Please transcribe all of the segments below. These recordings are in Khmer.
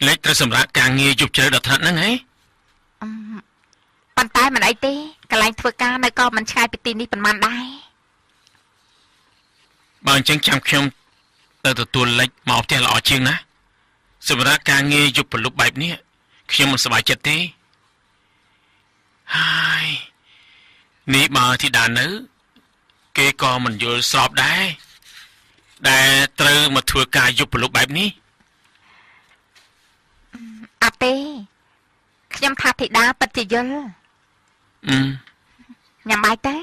លេចត្រូវសម្រាប់ការងារយប់ជ្រៅដល់ថ្នាក់ហ្នឹងហ៎ ប៉ុន្តែមិនអីទេកន្លែងធ្វើការនៅក៏មិនឆ្ងាយពីទីនេះប៉ុន្មានដែរ បើអញ្ចឹងចាំខ្ញុំទៅទទួលលេចមកផ្ទះល្អជាងណាសម្រាប់ការងារយប់ព្រលប់បែបនេះខ្ញុំមិនសប្បាយចិត្តទេហើយនេះបើធីតានៅគេក៏មិនយល់ស្របដែរដែលត្រូវមកធ្វើការយប់ព្រលប់បែបនេះ អត់ទេខ្ញុំថាធីតាពិតជាយល់ញ៉ាំបាយទេ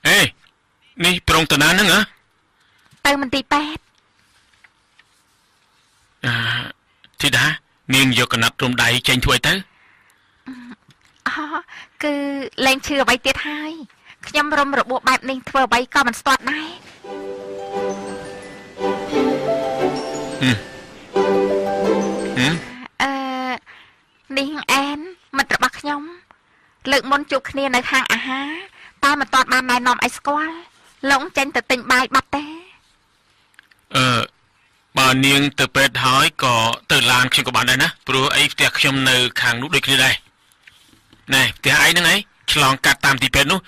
អេនេះប្រងតាណាហ្នឹងហ៎ ទៅមន្ទីរពេទ្យ អឺធីតានាងយកកណាត់រុំដៃចេញធ្វើអីទៅ អូគឺលែងឈឺអ្វីទៀតហើយខ្ញុំរុំរបួសបែបនេះធ្វើអ្វីក៏មិនស្ទាត់ដែរ អឺនេះអែនមិត្តរបស់ខ្ញុំលើកមុនជួបគ្នានៅហាងអាហារតែមិនទាន់បានណែនាំឲ្យស្គាល់ឡងចេញទៅទិញបាយបាត់ទេ អឺបើនាងទៅពេទ្យហើយក៏ទៅឡានខ្ញុំក៏បានដែរណាព្រោះអីផ្ទះខ្ញុំនៅខាងនោះដូចគ្នាដែរណែផ្ទះឯងហ្នឹងឯងឆ្លងកាត់តាមទីពេទ្យនោះ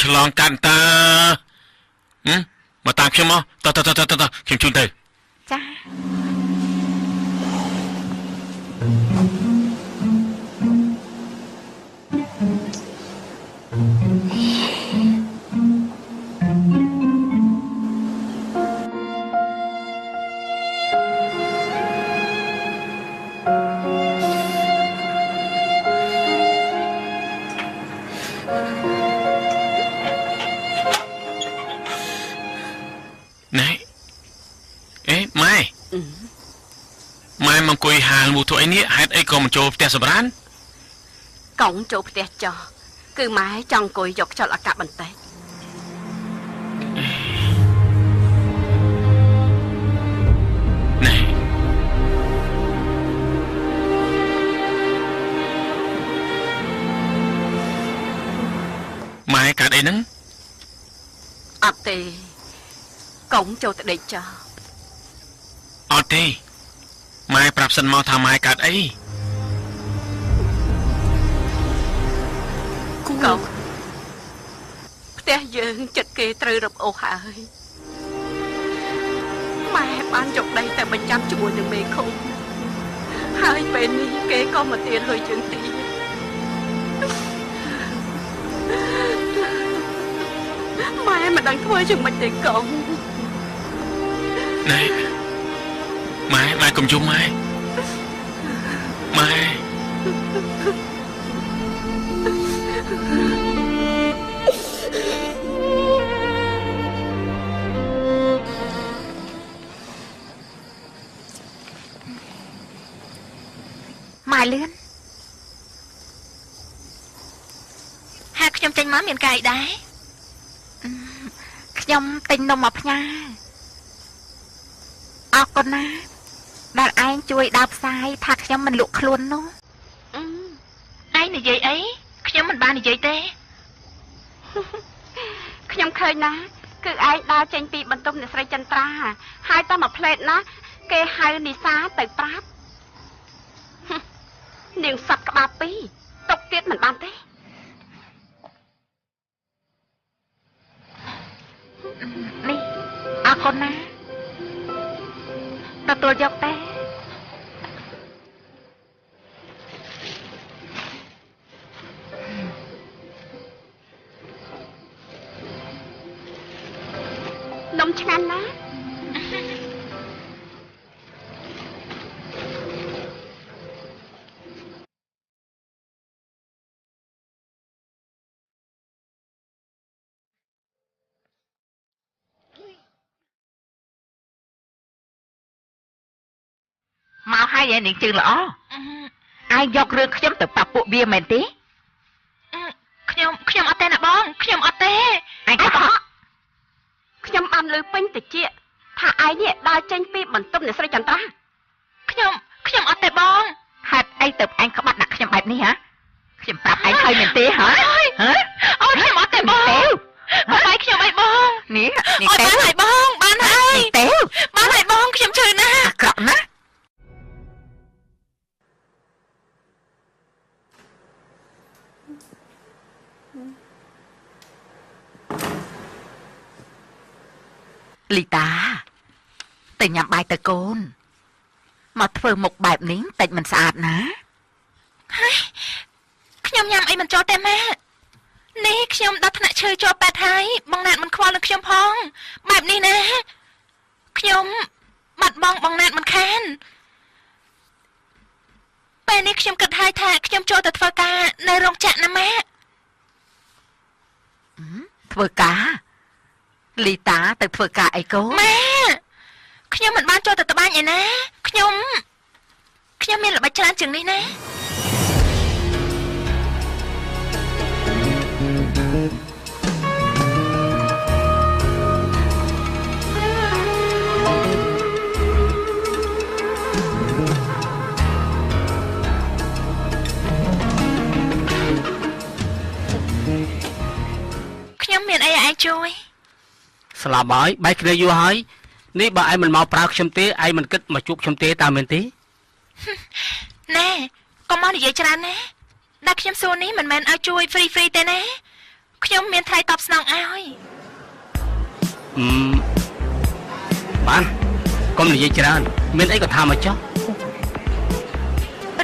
ឆ្លងកាត់តើមកតាមខ្ញុំមកតតតតតខ្ញុំជូនទៅ ចា ម៉ែមកអង្គុយហាលមូធ្វើអីនេះហេតុអីក៏មិនចូលផ្ទះសម្រានកុងចូលផ្ទះចោះគឺម៉ែចង់អង្គុយយកខ្យល់អាកាសបន្តិច ណែម៉ែកាត់អីហ្នឹង អត់ទេកុងចូលទៅដេកចោះ អត់ទេម៉ែប្រាប់សិនមកថាម៉ែកាត់អី កុងផ្ទះយើងចិត្តគេត្រូវរឹបអូសហើយម៉ែបានយកដីតែបញ្ចាំជាមួយនឹងមេឃុំហើយពេលនេះគេក៏មកទានលុយយើងទៀតម៉ែមិនដឹងធ្វើយ៉ាងម៉េចទេកុង ណែម៉ែម៉ែកុំយំម៉ែម៉ែ ម៉ែលឿន ហាខ្ញុំចេញមកមានកាយដែរ ខ្ញុំទិញនំមកផ្ញើអរគុណណាដែលឯងជួយដើរផ្សាយថាខ្ញុំមិនលក់ខ្លួននោះ ឯងនិយាយអីខ្ញុំមិនបាននិយាយទេ ខ្ញុំឃើញណាគឺឯងដើរចេញពីបន្ទប់អ្នកស្រីចន្ទ្រាហើយតែមួយផ្លេតណាគេហៅនីសាទៅប្រាប់នាងសត្វក្បាលពីរຕົកទៀតមិនបានទេ នេះអរគុណណាទទួលយកទេ នំឆ្ងាញ់ណាស់ មកហើយឯនាងជើងល្អឯងយករឿងខ្ញុំទៅប្រាប់ពួកវាមែនទេ ខ្ញុំអត់ទេណាបងខ្ញុំអត់ទេឯងក៏ ខ្ញុំបានលើពេញតិចថាឯងនេះដើរចេញពីបន្ទប់អ្នកស្រីចន្ទ្រា ខ្ញុំអត់ទេបង ហេតុ អីទៅឯងក្បាត់ដាក់ខ្ញុំបែបនេះហ៎ខ្ញុំប្រាប់ឯងហើយមែនទេហ៎ហ៎អូខ្ញុំអត់ទេបងបាយខ្ញុំអីបងនេះនេះទេបានហើយបងបានហើយទេបានហើយបងខ្ញុំឈឺណាស់អាក្រក់ណាស់លីតាទៅញ៉ាំបាយទៅកូនមកធ្វើមុខបែបនេះតិចមិនស្អាតណាហើយខ្ញុំញ៉ាំអីមិនចូលទេម៉ាក់នេះខ្ញុំដល់ថ្នាក់ឈឺជាប់ប៉ែតហើយបងណាតមិនខ្វល់នឹងខ្ញុំផងបែបនេះណាខ្ញុំបាត់បងបងណាតមិនខានពេលនេះខ្ញុំគិតហើយថាខ្ញុំចូលទៅធ្វើការនៅរោងចក្រណាម៉ាក់ធ្វើការលីតាទៅធ្វើការអីកូនម៉ាក់ខ្ញុំមិនបានចូលទៅត្បាញឯណាខ្ញុំមានល្បិចច្រើនជាងនេះណាខ្ញុំមានអីឲ្យឯងជួយស្លាប់ហើយបែកគ្នាយូរហើយនេះបើឯងមិនមកប្រើខ្ញុំទេឯងមិនគិតមកជួបខ្ញុំទេតើមែនទេណែកុំមកនិយាយច្រើនណាដែលខ្ញុំសួរនេះមិនមែនឲ្យជួយហ្វ្រីទេណាខ្ញុំមានថ្លៃតបស្នងឲ្យបានកុំនិយាយច្រើនមានអីក៏ថាមកចុះ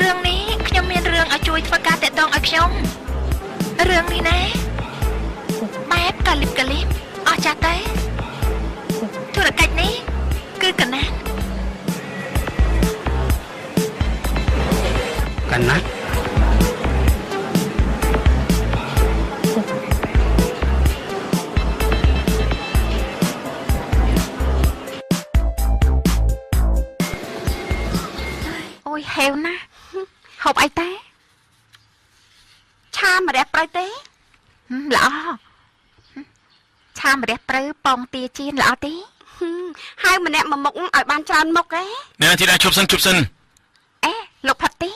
រឿងនេះខ្ញុំមានរឿងឲ្យជួយធ្វើការតាក់ទងឲ្យខ្ញុំរឿងនេះណាបែបកាលីបអស់ចាស់ទេធុរកិច្ចនេះគឺកណាត់កណាត់អូយហេវណាស់ហូបអីទេឆាម្រះព្រៅទេល្អឆាម្រះព្រៅពងទាចៀនល្អទេហៅម្នាក់មួយមុខឲ្យបានច្រើនមុខឯងណែធីតាជប់សិនអេលោកផាត់ទី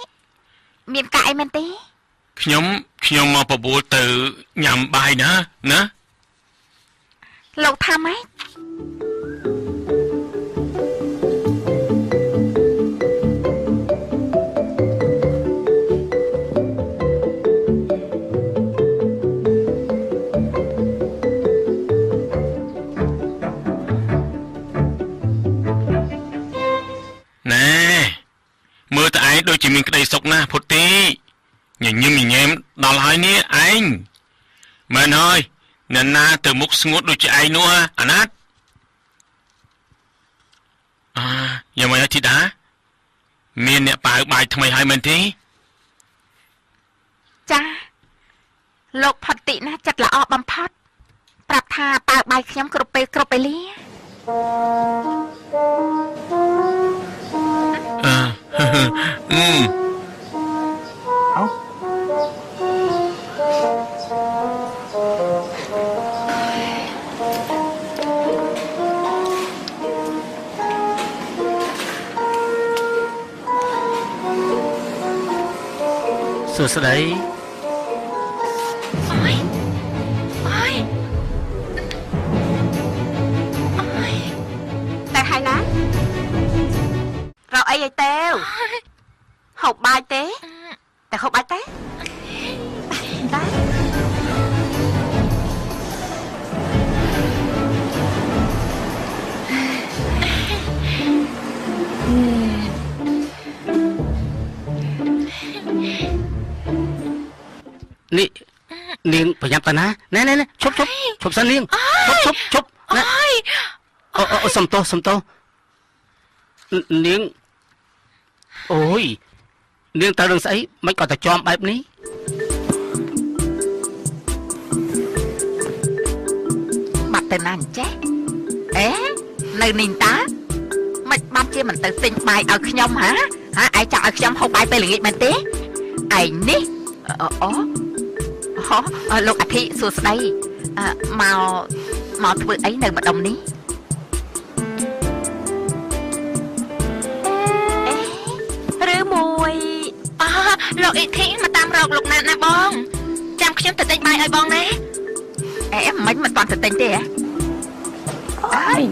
មានការអីមែនទេខ្ញុំមកបបួលទៅញ៉ាំបាយណាណាលោកថាម៉េច មើលតែឯងដូចជាមានក្តីសុខណាស់ពុទ្ធទីញញឹមញែមដល់ហើយនេះឯងមែនហើយអ្នកណាទៅមុខស្ងួតដូចជាឯងនោះអាណាត់អាយ៉ាងម៉េចធីតាមានអ្នកប៉ាវបាយថ្មីហើយមែនទេចាលោកផុតតិណាចិត្តល្អបំផុតប្រាប់ថាប៉ាវបាយខ្ញុំគ្រប់ពេលគ្រប់វេលា សួស្តីអូយអូយអូយតែហើយណារកអីឲ្យតេវហូបបាយទេតែហូបបាយទេតែ នេះនាងប្រញាប់តាណាណែណែឈប់ឈប់ឈប់សិននាងឈប់ឈប់ឈប់ណែអូអូសុំទោសសុំទោសនាងអូយនាងទៅនឹងស្អីមិនក៏តែចំបែបនេះបាត់ទៅណាអញ្ចេះអេនៅនេះតាមិនបានជាមិនទៅទិញបាយឲ្យខ្ញុំហ៎ហ៎ឯងចង់ឲ្យខ្ញុំហូបបាយពេលល្ងាចមែនទេឯងនេះអូអូលោកអធិសួស្តីមកធ្វើអីនៅម្ដុំនេះអេឬមួយអូ លោកអ៊ីធីមកតាមរកលោកណាត់ណាបងចាំខ្ញុំទៅទិញបាយឲ្យបងណាអេមិនមិនតាន់ទៅទិញទេហ៎អើយ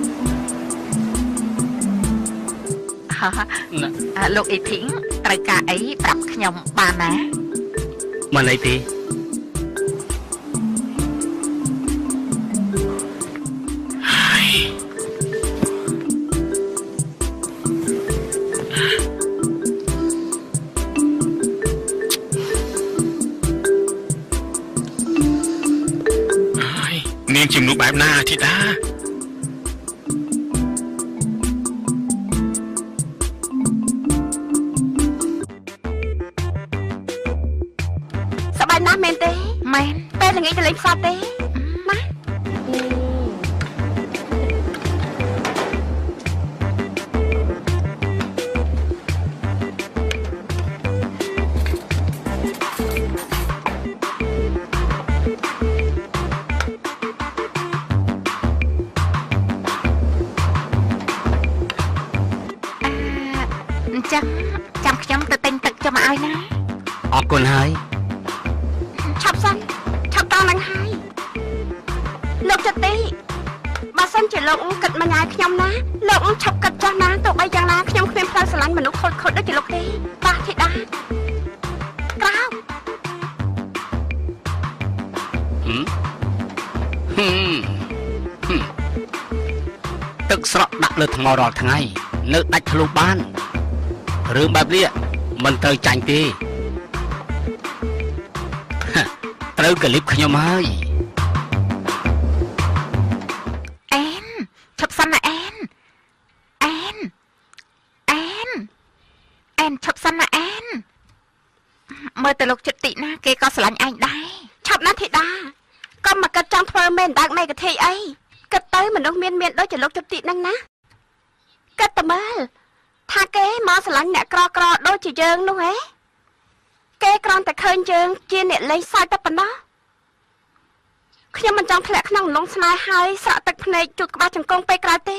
លោកអ៊ីធីត្រូវការអីប្រាប់ខ្ញុំបានណាមិនអីទេនាងជាមនុស្សបែបណាធីតាសប្បាយណាស់មែនទេមែនពេលល្ងាចទៅលេងផ្សារទេណាចាំខ្ញុំទៅទិញទឹកចុះមកឲ្យណាអរគុណហើយឆាប់សិនឆាប់តឡើងហើយលោកចតិបើសិនជាលោកគិតមកញ៉ាយខ្ញុំណាលោកឆាប់គិតចាស់ណាទោះបីយ៉ាងណាខ្ញុំគ្មានផ្លូវស្រឡាញ់មនុស្សខូចៗដូចជាលោកទេបាទធីតាក្រៅទឹកស្រក់ដាក់លើថ្មរាល់ថ្ងៃនៅដាច់ធ្លុះបានរឿងបែបនេះមិនត្រូវចាញ់ទេត្រូវកលិបខ្ញុំហើយអែនឈប់សិនណាអែនអែនអែនអែនឈប់សិនណាអែនមើលទៅលោកចិត្តតិណាគេក៏ស្រឡាញ់ឯងដែរឆាប់ណាស់ធីតាកុំមកគិតចង់ធ្វើមេអណ្ដើកមេកធីអីគិតទៅមនុស្សមានដូចជាលោកចិត្តតិហ្នឹងណាគិតតែមើលថាគេមកស្រឡាញ់អ្នកក្រក្រដូចជាយើងនោះហ៎គេគ្រាន់តែឃើញយើងជាអ្នកលេងសើចតែប៉ុណ្ណោះខ្ញុំមិនចង់ធ្លាក់ក្នុងលងស្នេហ៍ហើយស្រក់ទឹកភ្នែកជូតក្បាលចង្គង់ពេលក្រោយទេ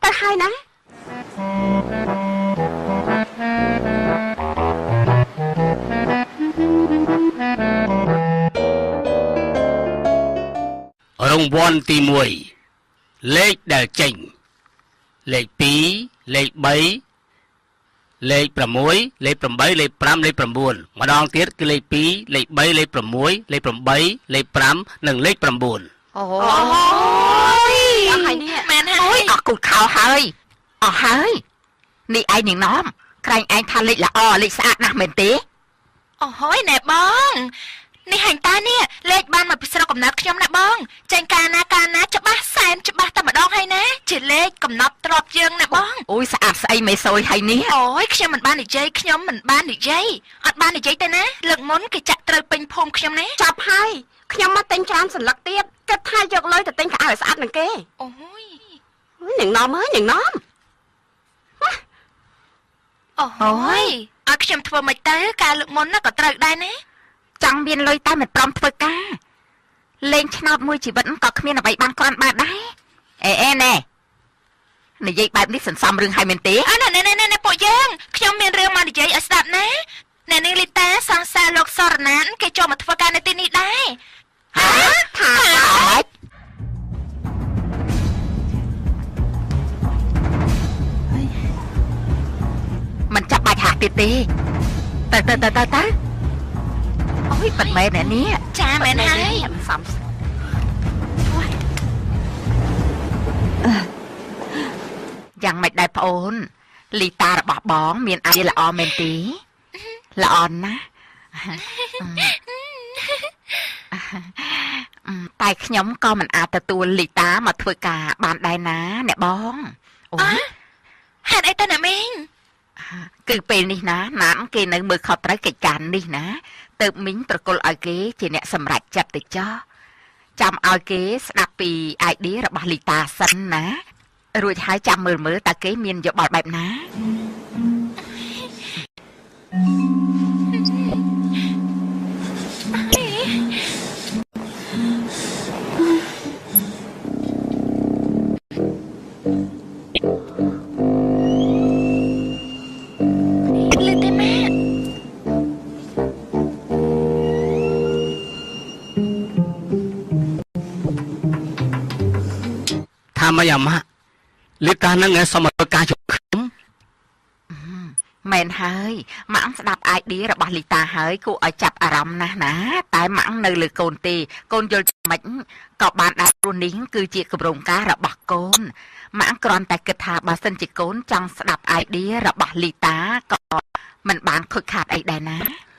ទៅហើយណារង្វាន់ទី1លេខដែលចេញលេខ2លេខ3លេខ6លេខ8លេខ5លេខ9ម្ដងទៀតគឺលេខ2លេខ3លេខ6លេខ8លេខ5និងលេខ9អូយអស់ហើយនេះមែនហើយអស់គូខោហើយអស់ហើយនេះឯងនាងណំក្រែងឯងថាលេខល្អលេខស្អាតណាស់មែនទេអូហើយណែបងនេះហាញ់តានេះលេខបានមកពីស្រុកកំណើតខ្ញុំណាបងចេញកាលណាកាលណាច្បាស់សែនច្បាស់តែម្ដងហើយណាជាលេខកំណត់ទ្របយើងណាបងអូយស្អាតស្អីមេសូយហើយនេះអូយខ្ញុំមិនបាននិយាយខ្ញុំមិនបាននិយាយអត់បាននិយាយទេណាលើកមុនគេចាក់ត្រូវពេញភូមិខ្ញុំណាចាប់ហើយខ្ញុំមកទិញច្រើនសន្លឹកទៀតគិតថាយកលុយទៅទិញខោអាវឲ្យស្អាតនឹងគេអូយនាងណំអើយនាងណំអូយឲ្យខ្ញុំធ្វើមិនទៅកាលលើកមុនណាក៏ត្រូវដែរណាចង់មានលុយតែមិនព្រមធ្វើការលេងឆ្នោតមួយជីវិតក៏គ្មានអ្វីបានគ្រាន់បើដែរអេអេណែនិយាយបែបនេះសន្សំរឿងហើយមែនទេអើណែណែណែពួកយើងខ្ញុំមានរឿងមកនិយាយឲ្យស្ដាប់ណាអ្នកនាងលីតាសង្សារលោកសរណានគេចូលមកធ្វើការនៅទីនេះដែរហ៎ថាម៉េចមិនចាប់បាច់ហាក់ទៀតទេទៅទៅទៅទៅអូយប៉ិតមែននេះចាមែនហើយសំយ៉ាងម៉េចដែរប្អូនលីតារបស់បងមានអាយល្អមែនទេល្អណាស់តែខ្ញុំក៏មិនអាចទទួលលីតាមកធ្វើការបានដែរណាអ្នកបងអូហេតុអីទៅអ្នកមីងគឺពេលនេះណាណានគេនៅមើលខុសត្រូវកិច្ចការនេះណាទៅមីងប្រគល់ឲ្យគេជាអ្នកសម្រេចចិត្តទៅចោះចាំឲ្យគេស្ដាប់ពី ID របស់លីតាសិនណារួចហើយចាំមើលមើលតើគេមានយោបល់បែបណា លឺទេម៉ាក់ ថាម៉េចអាម៉ាក់លីតានឹងឯងសុំឲ្យការជួយខ្ញុំ មែនហើយម៉ាក់ស្ដាប់ idea របស់លីតាហើយគួរឲ្យចាប់អារម្មណ៍ណាស់ណាតែម៉ាក់នៅលើកូនទេកូនយល់មិនក៏បានដែរព្រោះនេះគឺជាគម្រោងការរបស់កូនម៉ាក់គ្រាន់តែគិតថាបើសិនជាកូនចង់ស្ដាប់ idea របស់លីតាក៏មិនបានខូចខាតអីដែរណា។